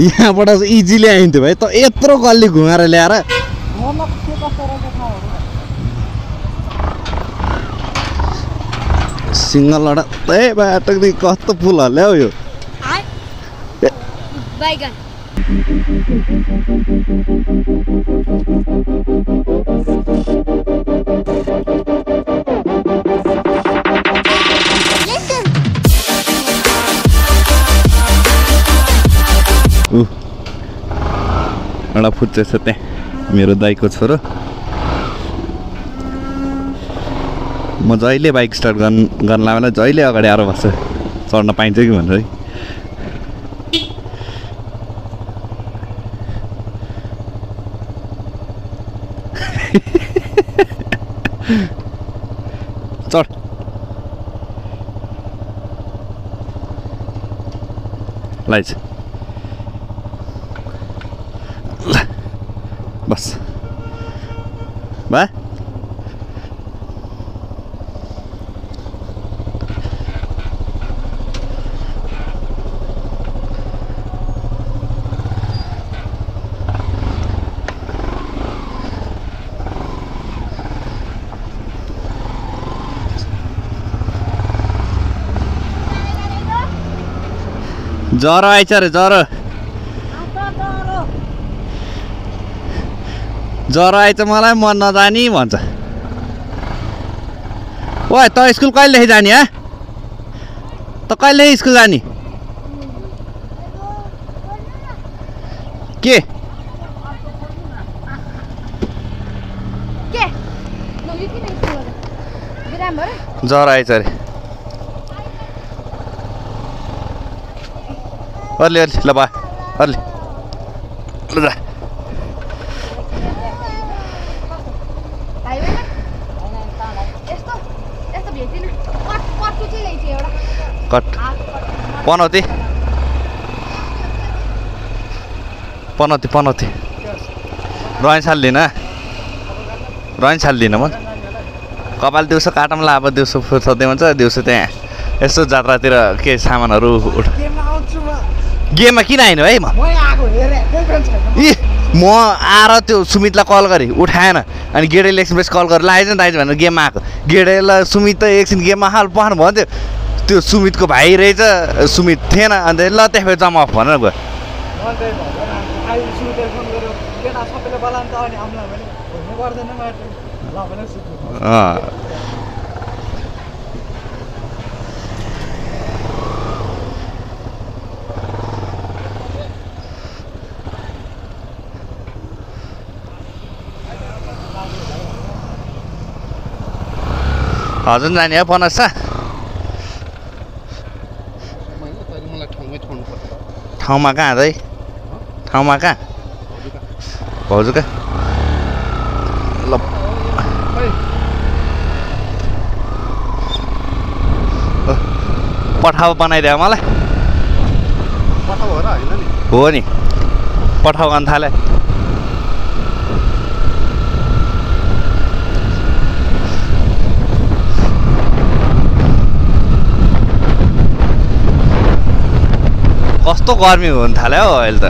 यहाँबाट इजिली आइन्थ्यो भाइ त यत्रो गल्ली घुमेर ल्याएर सिंहलडा त्यही बाटो कस्तो पुल हल्यो यो एउटा फुच्चे छ त्यहाँ मेरो दाइको छोरो म जहिले बाइक स्टार्ट गर्न लाग्दा जहिले अगाडि आएर बस्छ चढ्न पाइन्छ कि भनेर है चढ लाइज बस बा ज्वरो आइछ रे ज्वरो ज्वरो आइछ मलाई म नजानी भन्छ ओए त स्कुल कहिलेदेखि जाने हा त कहिलेदेखि स्कुल जाने के ज्वरो आइछ रे अर्ली अर्ली ल बा अर्ली ल जा कट पनौती पनौती पनौती रही छाल्दिन म कपाल दिउँसो काटौँला अब दिउँसो फुर्सदै हुन्छ दिउँसो त्यहाँ यसो जात्रातिर के सामानहरू गेममा किन आइन है म आएर त्यो सुमितलाई कल गरेँ उठाएन अनि गेडेले एक्सप्रेस कल गरेर आइज नि दाइज भनेर गेममा आएको गेडेलाई सुमित त एकछिन गेममा हाल पखानु भन्थ्यो त्यो सुमितको भाइ रहेछ सुमित थिएन अन्त ल त्यसपछि जम्मा अफ भनेर गयो हजुर जाने हो पनस ठाउँमा कहाँ है ठाउँमा कहाँ भाउजू कहाँ ल पठाउ बनाइदियो मलाई हो नि पठाउ गर्न थाले कस्तो गर्मी हुन थाल्यो हौ अहिले त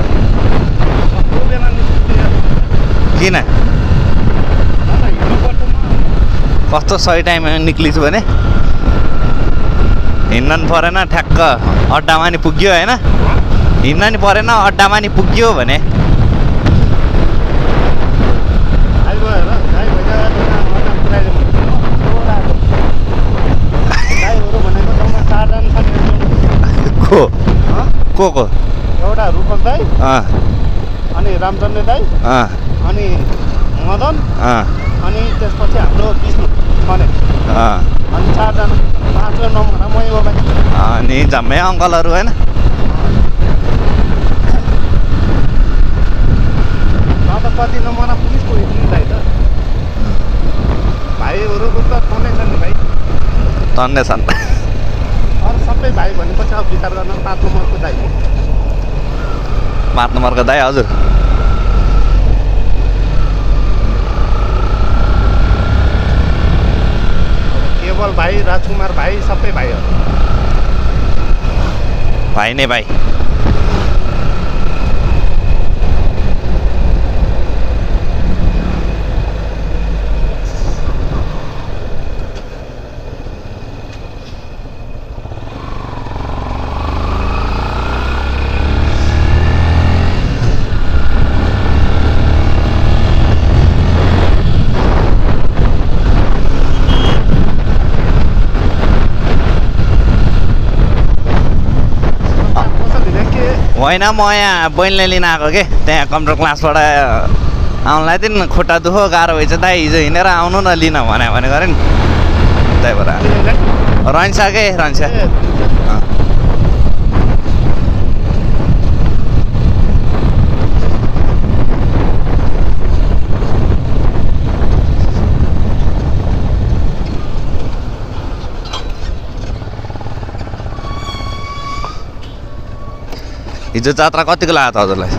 किन कस्तो सही टाइममा निक्लिछु भने हिँड्न नि परेन ठ्याक्क अड्डामा नि पुग्यो होइन हिँड्न नि परेन अड्डामा नि पुग्यो भने को एउटा रूपक दाई अनि रामचन्द्र दाई अनि मदन अनि त्यसपछि हाम्रो विष्णु छने अनि 4 जना 5 जना नम्बर मै हो भाइ अनि जम्मै अङ्कलहरू हैन कति नम्बरमा पुलिस पुग्यो नि दाइ त भाइहरु त तन्ने छन् नि भाइ तन्ने छन् अरु सबै भाइ भनेपछि अब विचार गर्न 5 नम्बरको दाइ 5 नम्बरको दाइ हजुर केवल भाइ राजकुमार भाइ सबै भाइहरु भाइ नै भाइ होइन म यहाँ बहिनीलाई लिन आएको के त्यहाँ कम्प्युटर क्लासबाट आउनुलाई चाहिँ खुट्टा दुखो गाह्रो भएछ दाइ हिजो हिँडेर आउनु न लिन भने गरे नि त्यही भएर रहन्छ के रहन्छ हिजो जात्रा कतिको लाग्यो त हजुरलाई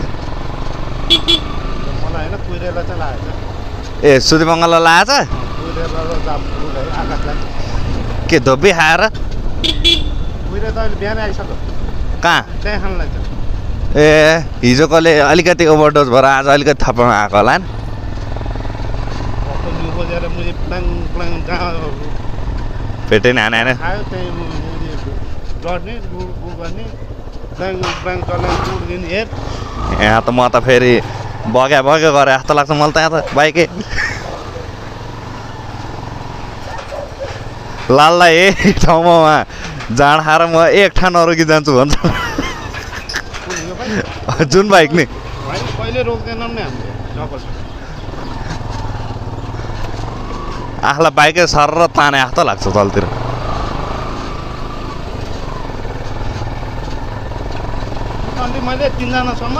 ए सुदिमङ्गललाई लागेछ के धोबी खाएर कहाँ ए हिजोकोले अलिकति ओभरडोज भएर आज अलिकति थप्न आएको होला नि पेटै नि हाने यहाँ त म त फेरि बग्या गरे जस्तो लाग्छ मलाई त यहाँ त बाइकै लाललाई यही ठाउँमा जाँड खाएर म एक ठाउँ नरोकी जान्छु भन्छ जुन बाइक नि आफूलाई बाइकै सर ताने जस्तो लाग्छ तलतिर मैले 3 जनासम्म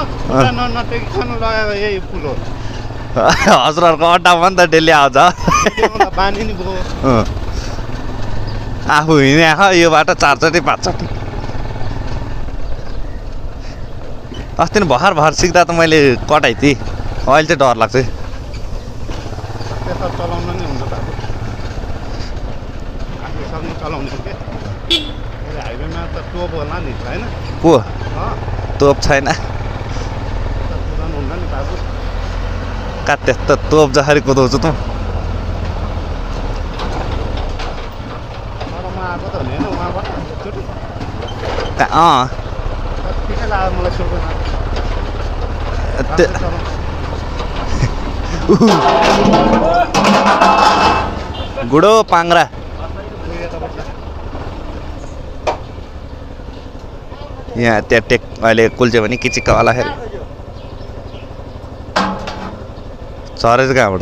नटेकी खानु लगाएको यही पुल हो हजुरहरूको अड्डामा नि त डेली आउँछ बानी नि भयो आफू हिँडे आएको यो बाटो 4चोटि 5चोटि अस्ति नि भर्खर सिक्दा त मैले कटाइ थिएँ अहिले चाहिँ डर लाग्छ त्यता चलाउन नि हुन्छ बाटो आफूले सक्ने चलाउने के हाइवेमा त टोप होला नि होइन को तोप छैन का त्यस्तो तोप जसरी कुदाउँछु त गुडो पाङ्रा यहाँ त्यहाँ टेक अहिले कुल्च्यो भने किचिक्कावाला फेरि झरेछ कहाँबाट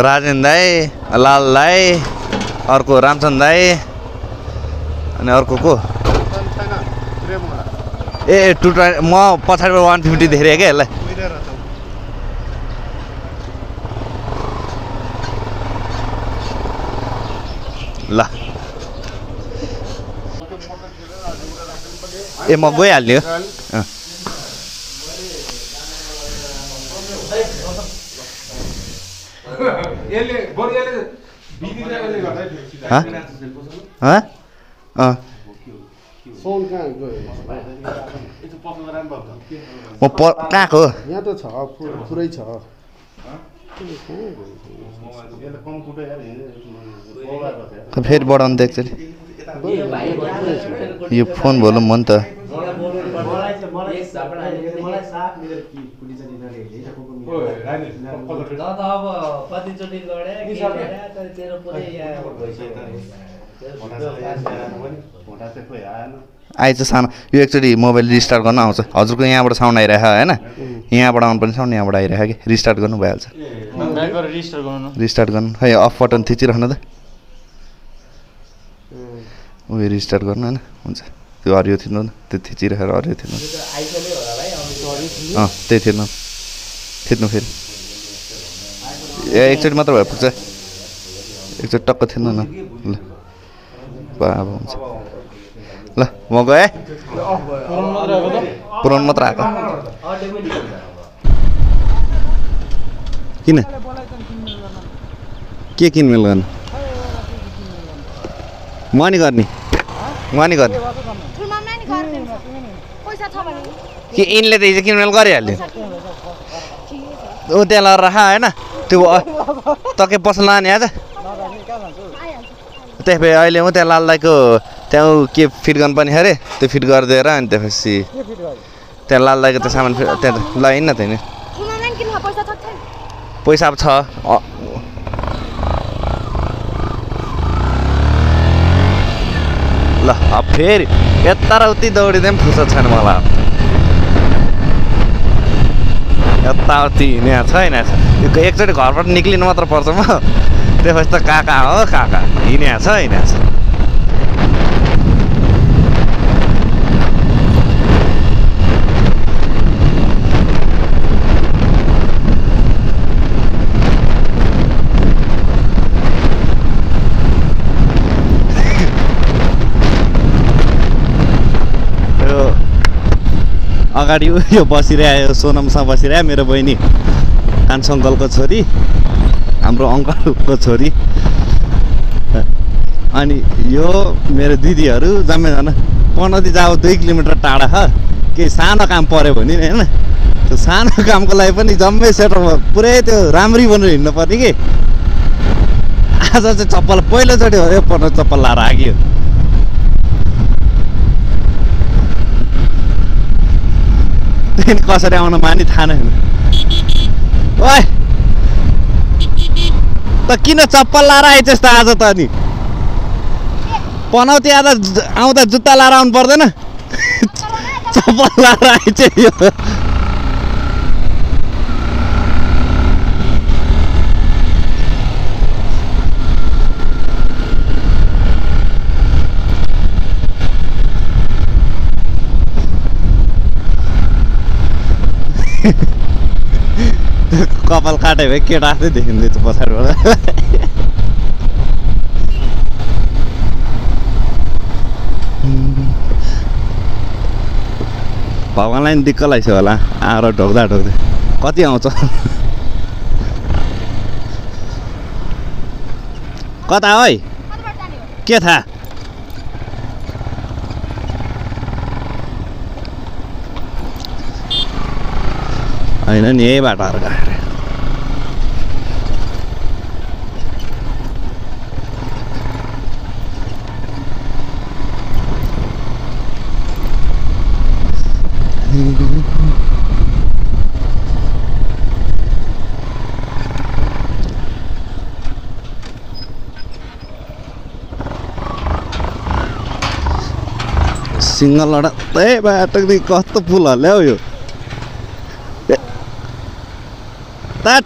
राजेन दाई लाल दाई अर्को रामचन्द्र दाई अनि अर्को को ए 220 म पछाडिबाट 150 देखेँ क्या यसलाई ल ए म गइहाल्ने हो म कहाँको यहाँ त छ पुरै छ फेरि बढाउनु देख्छ यो फोन भोल्युम हो नि त आइज सानो यो एकचोटि मोबाइल रिस्टार्ट गर्न आउँछ हजुरको यहाँबाट साउन्ड आइरहेको होइन यहाँबाट आउनु पनि साउन्ड यहाँबाट आइरहेको कि रिस्टार्ट गर्नु भइहाल्छ रिस्टार्ट गर्नु खै अफ बटन थिचिरहनु त उयो रिस्टार्ट गर्नु होइन हुन्छ त्यो हरियो थिच्नु न त्यो थिचिरहेर हरियो थिच्नु त्यही थिच्नु फेरि ए एकचोटि मात्र भए पुग्छ एकचोटि टक्क थिच्नु न ल अब हुन्छ ल म गएँ पुरानो मात्र आएको किन के किनमेल गर्नु म नि गर्ने उहाँ नि गर्ने कि यिनले त हिजो किनमेल गरिहाल्यो ऊ त्यहाँ लगेर राख होइन त्यो तकै पसल लाने आज त्यसपछि अहिले ऊ त्यहाँ लालदाईको त्यहाँ के फिट गर्नुपर्ने अरे त्यो फिट गरिदिएर अनि त्यसपछि त्यहाँ लालदाईको त्यो सामान त्यहाँ ल हिँड्न त नि पैसा अब छ ल अब फेरि यता र उति दौडिँदै पनि फुर्सद छैन मलाई यताउति हिँड्या छैन एकचोटि घरबाट निक्लिनु मात्र पर्छ म त्यसपछि त काका हो काका हिँड्या छ अगाडि यो बसिरह्यो सोनमसँग बसिरह्यो मेरो बहिनी कान्छो अङ्कलको छोरी हाम्रो अङ्कलको छोरी अनि यो मेरो दिदीहरू जम्मैजना पनौती जाऊ 2 किलोमिटर टाढा छ केही सानो काम पऱ्यो भने नि होइन त्यो सानो कामको लागि पनि जम्मै सेटर पुरै त्यो राम्ररी भनेर हिँड्नु पर्ने कि आज चाहिँ चप्पल पहिलोचोटि हो यो पनौती चप्पल लाएर आगियो त्यहाँदेखि कसरी आउन मानि थाहा नै ओए त किन चप्पल लाएर आइछस् त आज त अनि पनौती आउँदा जुत्ता लाएर आउनु पर्दैन चप्पल लाएर आइछ यो कपाल काट्यो भने केटा जस्तै देखिँदैछ पछाडिबाट भगवान्लाई नि दिक्क लाग्छ होला आएर ढोक्दा कति आउँछ कता है के थाहा होइन नि यही बाटोहरू गएर सिंहलडा त्यही बाटोदेखि कस्तो पुल हल्ल्याउ यो That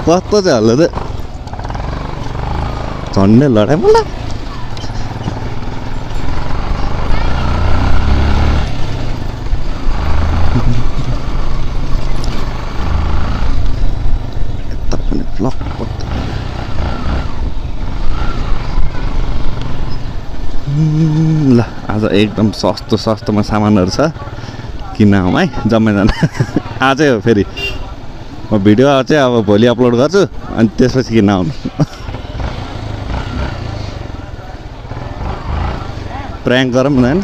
कस्तो चाहिँ हल्लो त झन्डै लडाइ मलाई ल आज एकदम सस्तोमा सामानहरू छ किन आउँ है जम्मैजना आजै हो फेरि म भिडियो चाहिँ अब भोलि अपलोड गर्छु अनि त्यसपछि किन आउनु प्र्याङ्क गरौँ न होइन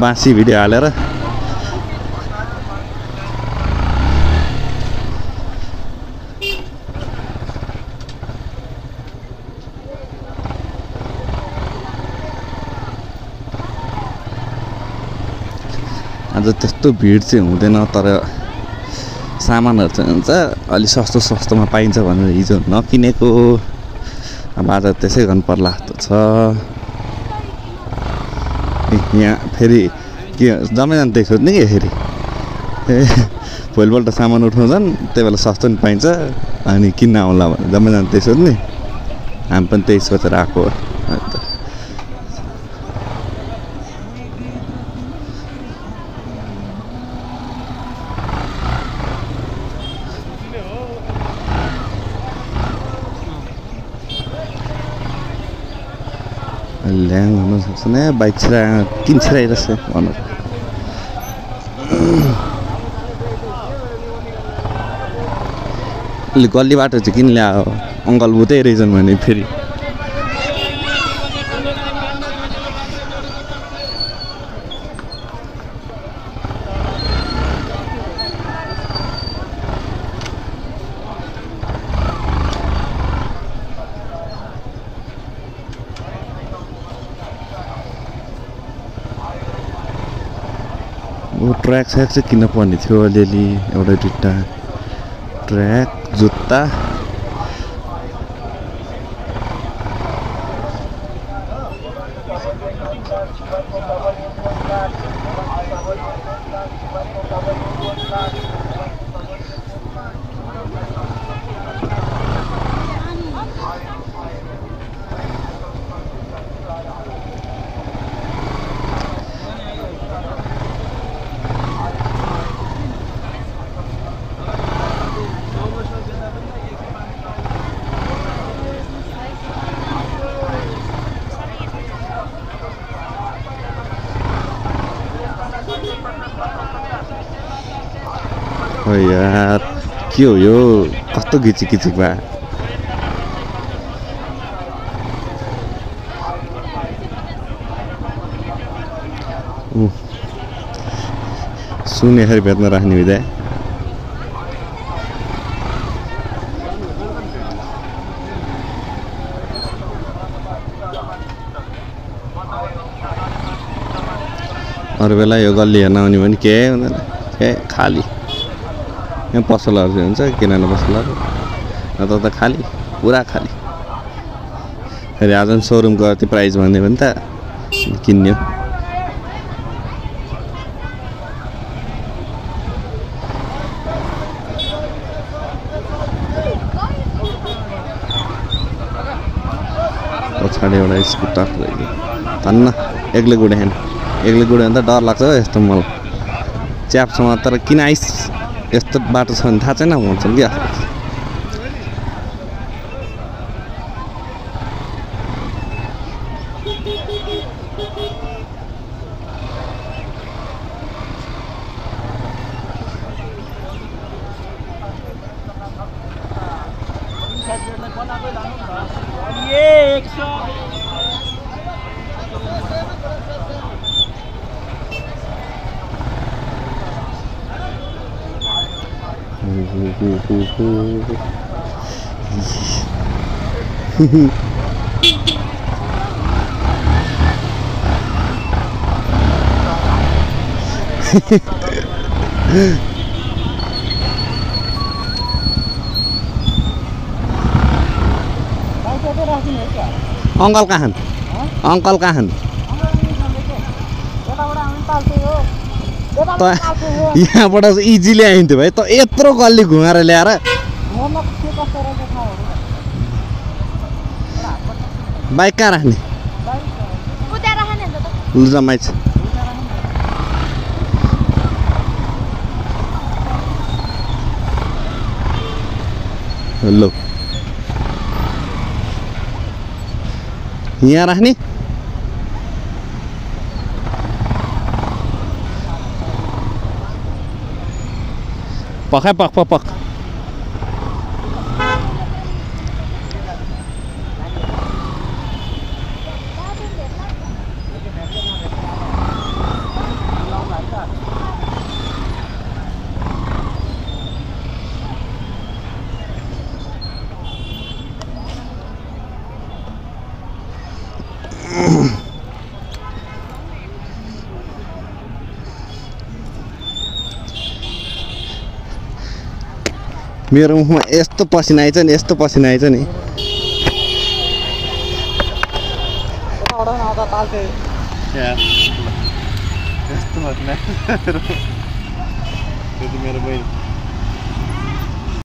बाँसी भिडियो हालेर आज त्यस्तो भिड चाहिँ हुँदैन तर सामानहरू चाहिँ हुन्छ अलि सस्तोमा पाइन्छ भनेर हिजो नकिनेको अब आज त्यसै गर्नु पर्ला जस्तो छ यहाँ फेरि के जम्मैजना त्यही सोध्ने कि फेरि भोलिपल्ट सामान उठाउँछन् त्यही बेला सस्तो नि पाइन्छ अनि किन्न आउँला भने जम्मैजना त्यही सोध्ने हामी पनि त्यही सोचेर आएको हो ल्याङ हुन सक्छ न बाइक किन छिराइरहेछ भन्नु गल्ली बाटो चाहिँ किन ल्यायो अङ्कल बुतै रहेछन् भने फेरि ट्र्याक स्याक चाहिँ किन्न पर्ने थियो अलिअलि एउटा दुइटा ट्र्याक जुत्ता यार के हो यो कस्तो घिचिक घिचिक भए सुने खरी भेट्न राख्ने बिदा अरू बेला यो गल्ली हेर्न आउने भने के हुँदैन के खाली यहाँ पसलहरू चाहिँ हुन्छ किराना पसलहरू नत्र त खाली पुरा खाली फेरि आज सोरुमको कति प्राइस भन्यो भने त किन्ने पछाडि एउटा स्कुटर धन्न एक्लै गुड्याएन एक्लै गुड्यो भने त डर लाग्छ हो यस्तो मलाई च्यापसँग तर किन आइस यस्तो बाटो छ भने थाहा छैन भन्छन् क्या अंकल कहाँ अंकल कहाँ यहाँबाट इजिली आइन्थ्यो भाइ त यत्रो गल्ली घुमाएर ल्याएर बाइक कहाँ राख्ने लुजामाइ छ हेलो यहाँ राख्ने पखाइ पख पख पख मेरो मुखमा यस्तो पसिना आइछ नि यस्तो पसिना आइछ नि यस्तो पसिना मेरो बहिनी